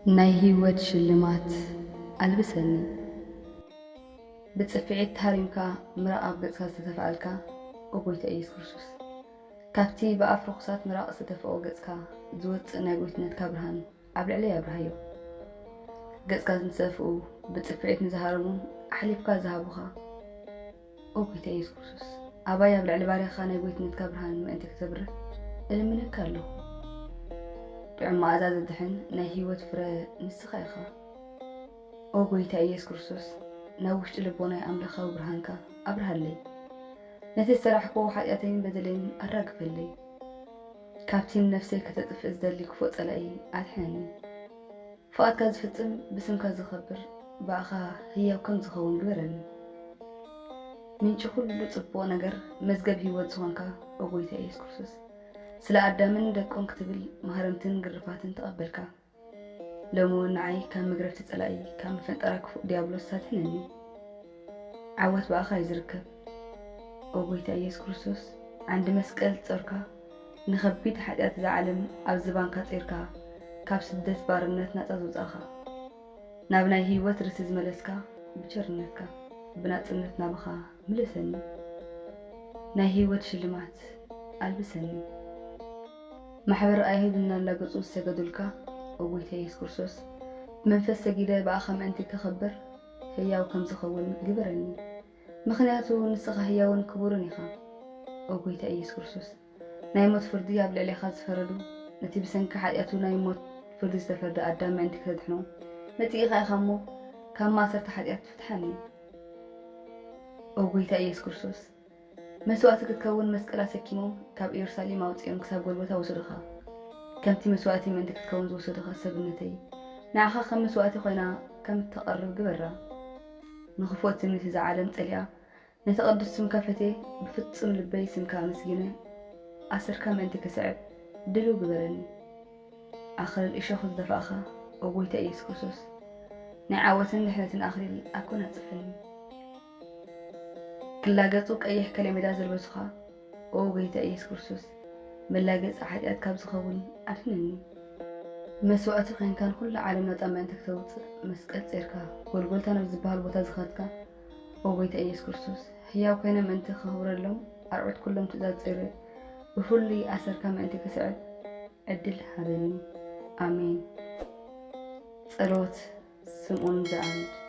ናይ ህይወት ሽልማት ኣልብሰኒ። ብጽፍዒት ተሃሪምካ ምራቕ ኣብ ገጽካ ዝተተፍኣልካ፣ ኦ ጎይታ ኢየሱስ ክርስቶስ፣ ካብቲ ብኣፍ ርኹሳት ምራቕ ዝተተፍኦ ገጽካ ዝወጽእ ናይ ጎይትነትካ ብርሃን ኣብ ልዕለይ ኣብርሃዮ። ገጽካ ንዝሰፍኡ፣ ብጽፍዒት ንዝሃረሙ ኣሕሊፍካ ዝሃቡኻ፣ ኦ ጎይታ ኢየሱስ ክርስቶስ፣ ኣባይ ኣብ ልዕሊ ባርያኻ ናይ ጎይትነትካ ብርሃን ምእንቲ ክተብርህ እልምነካ ኣለኹ። ጥዑም መኣዛ ዘድሕን ናይ ህይወት ፍረ ንስኻ ኢኻ። ኦ ጎይታ ኢየሱስ ክርስቶስ፣ ናብ ውሽጢ ልቦናይ ኣምላኻዊ ብርሃንካ ኣብርሃለይ። ነቲ ዝሰራሕክዎ ሓጢኣተይን በደለይን ኣራግፈለይ። ካብቲ ንነፍሰይ ከተጥፍእ ዝደሊ ክፉእ ጸላኢ ኣድሕነኒ። ፍቓድካ ዝፍጽም፣ ብስምካ ዝኸብር፣ ብኣኻ ህያው ከም ዝኸውን ግበረኒ። ምንጪ ኩሉ ጽቡቕ ነገር፣ መዝገብ ህይወት ዝኾንካ፣ ኦ ጎይታ ኢየሱስ ክርስቶስ፣ ስለ ኣዳምን ደቁን ክትብል ማህረምትን ግርፋትን ተቐበልካ። ሎሚ እውን ንዓይ ካብ መግረፍቲ ጸላኢ፣ ካብ መፈንጠራ ክፉእ ዲያብሎስ ኣድሕነኒ። ዓወት ብኣኻ እዩ ዝርከብ። ኦ ጎይታ ኢየሱስ ክርስቶስ፣ ዓንዲ መስቀል ጾርካ፣ ንኸቢድ ሓጢኣት እዛ ዓለም ኣብ ዝባንካ ጺርካ፣ ካብ ስደት ባርነት ናጻ ዘውጻእኻ፣ ናብ ናይ ህይወት ርስቲ ዝመለስካ፣ ብቸርነትካ፣ ብናጽነት ናባኻ ምለሰኒ። ናይ ህይወት ሽልማት ኣልብሰኒ። ማሕበር ኣይሁድ እናላገጹ ዝሰገዱልካ፣ ኦ ጎይታ ኢየሱስ ክርስቶስ፣ ብመንፈስ ሰጊደ ብኣኻ ምእንቲ ክኸብር፣ ህያው ከም ዝኸውን ግበረኒ። ምኽንያቱ ንስኻ ህያውን ክቡርን ኢኻ። ኦ ጎይታ ኢየሱስ ክርስቶስ፣ ናይ ሞት ፍርዲ ኣብ ልዕሌኻ ዝፈረዱ፣ ነቲ ብሰንኪ ሓጢኣቱ ናይ ሞት ፍርዲ ዝተፈርደ ኣዳም ምእንቲ ከተድሕኖ መጺእኻ ኢኻ እሞ፣ ካብ ማእሰርቲ ሓጢኣት ፍትሓኒ። ኦ ጎይታ ኢየሱስ ክርስቶስ፣ መስዋእቲ ክትከውን መስቀል ኣሰኪሞም ካብ ኢየሩሳሌም ኣውጺኦም ክሳብ ጎልጎታ ወሰዱኻ። ከምቲ መስዋእቲ ምእንቲ ክትከውን ዝወሰዱኻ ሰብነተይ፣ ንዓኻ ከም መስዋእቲ ኮይና ከም እተቐርብ ግበራ። ንኽፉእ ትምኒት እዛ ዓለም ጸሊኣ፣ ነቲ ቅዱስ ስምካ ፈትየ፣ ብፍጹም ልበይ ስምካ ኣመስጊነ፣ ኣሰርካ ምእንቲ ክስዕብ ድሉው ግበረኒ። ኣኽሊል እሾኽ ዝደፋእኻ፣ ኦ ጎይታ ኢየሱስ ክርስቶስ፣ ናይ ዓወትን ድሕነትን ኣኽሊል ኣጎናጽፈኒ። ክላገጹ ቀይሕ ከለሜዳ ዘልበሱኻ፣ ኦ ጎይታ ኢየሱስ ክርስቶስ፣ መላገጺ ሓጢኣት ካብ ዝኸውን ኣድሕነኒ። መስዋእቲ ኮይንካ ንኹላ ዓለም ናጻ ምእንቲ ክተውጽእ መስቀል ጼርካ፣ ጎልጎልታ ናብ ዝበሃል ቦታ ዝኸድካ፣ ኦ ጎይታ ኢየሱስ ክርስቶስ፣ ህያው ኮይነ ምእንቲ ከኽብረሎም ኣርዑት ኩሎም ትእዛዝ ጼረ፣ ብፍሉይ ኣሰርካ ምእንቲ ክስዕብ ዕድል ሃበኒ። ኣሜን። ጸሎት ስምኦን ዘኣንድ።